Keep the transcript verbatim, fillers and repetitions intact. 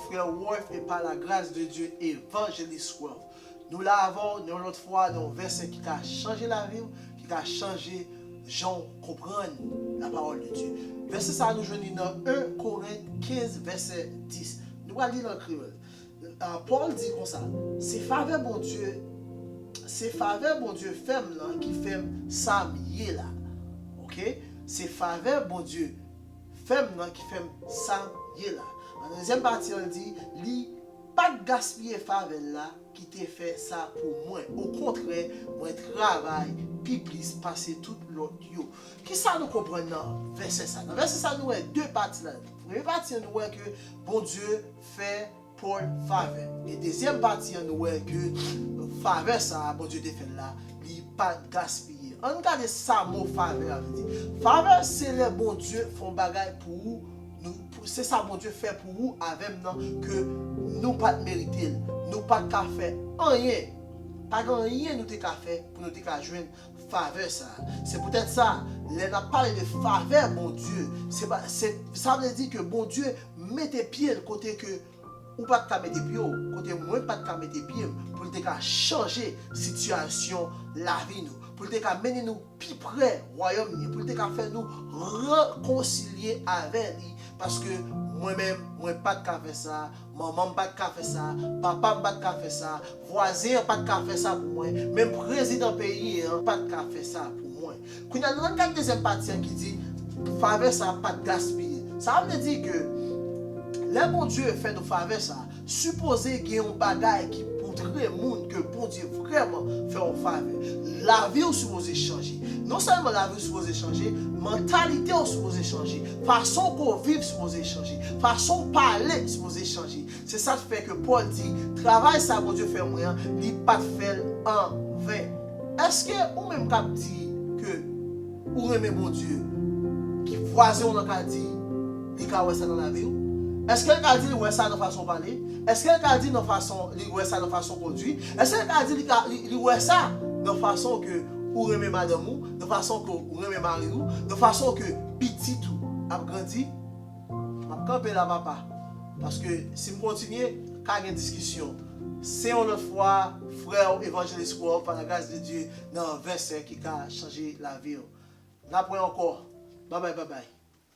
Frè Worth, e pa la gras de Dye, Evanjelis Worth. Nou la avè w yon lòt fwa nan yon vèsè ki ka chanje lavi w, ki ka chanje jan w konprann la pawòl de Dye. Vèsè sa a nou jwenn li nan en Korent kenz, vèsè dis. Nou pral li l an kreyòl. Ah, Pòl di konsa, se favè Bondye, se favè Bondye fè m nan ki fè m sa m ye la. Oke? Se favè Bondye fè m nan ki fè m sa m ye la. Nan dezyèm pati an, l di, li pa t gaspiye favè l la ki te fè sa pou mwen. Okontrè, mwen travay pi plis pase tout lòt yo. Kisa nou konprann nan vèsè sa? Nan vèsè sa, nou wè de pati la. Premye pati an, nou wè ke Bondye fè Pòl favè. E dezyèm pati an, nou wè ke favè sa a Bondye te fè l la, li pa t gaspiye. Ann gade sa mo favè a vle di. Favè se lè Bondye fè yon bagay pou ou, nou, pou, se sa Bondye fè pou ou avè m nan ke nou pa t merite l. Nou pa t ka fè anyen. Pa gen anyen nou te ka fè pou nou te ka jwenn favè sa a. Se poutèt sa, lè n ap pale de favè Bondye, se pa, se, sa vle di ke Bondye mete pye l kote ke ou pa t ka mete pye w, kote mwen pa t ka mete pye m, pou l te ka chanje sitiyasyon lavi nou, pou l te ka mennen nou pi pre wayòm li, pou l te ka fè nou rekonsilye avè li, paske mwen menm, mwen pa t ka fè sa, manman m pa t ka fè sa, papa m pa t ka fè sa, vwazen an pa t ka fè sa pou mwen, menm prezidan peyi an pa t ka fè sa pou mwen. Kounye a, nou ann gade dezyèm pati an ki di, favè sa a pa t gaspiye. Sa vle di ke lè Bondye fè nou favè sa a, sipoze gen yon bagay ki montre moun ke Bondye vrèman fè yon favè. Lavi w sipoze chanje. Non sèlman lavi w sipoze chanje, mantalite w sipoze chanje. Fason ke w viv sipoze chanje. Fason w pale sipoze chanje. Se sa k fè ke Pòl di, travay sa Bondye fè mwen an, li pa t fè l an ven. Èske ou menm k ap di ke ou renmen Bondye, ki vwazen w nan ka di li ka wè sa nan lavi w? Èske l ka di li wè sa nan fason w pale? Èske l ka di nan fason, li wè sa nan fason w kondui? Èske l ka di li ka, li, li wè sa nan fason ke ou renmen madanm ou, nan fason ke ou renmen mari w, nan fason ke pitit ou ap grandi? M ap kanpe la, papa. Paske si m kontinye, ka gen diskisyon. Se yon lòt fwa, frè w, Evanjelis World, pa la gras de Dye, nan vèsè ki ka chanje lavi w. N ap wè ankò. Babay, babay.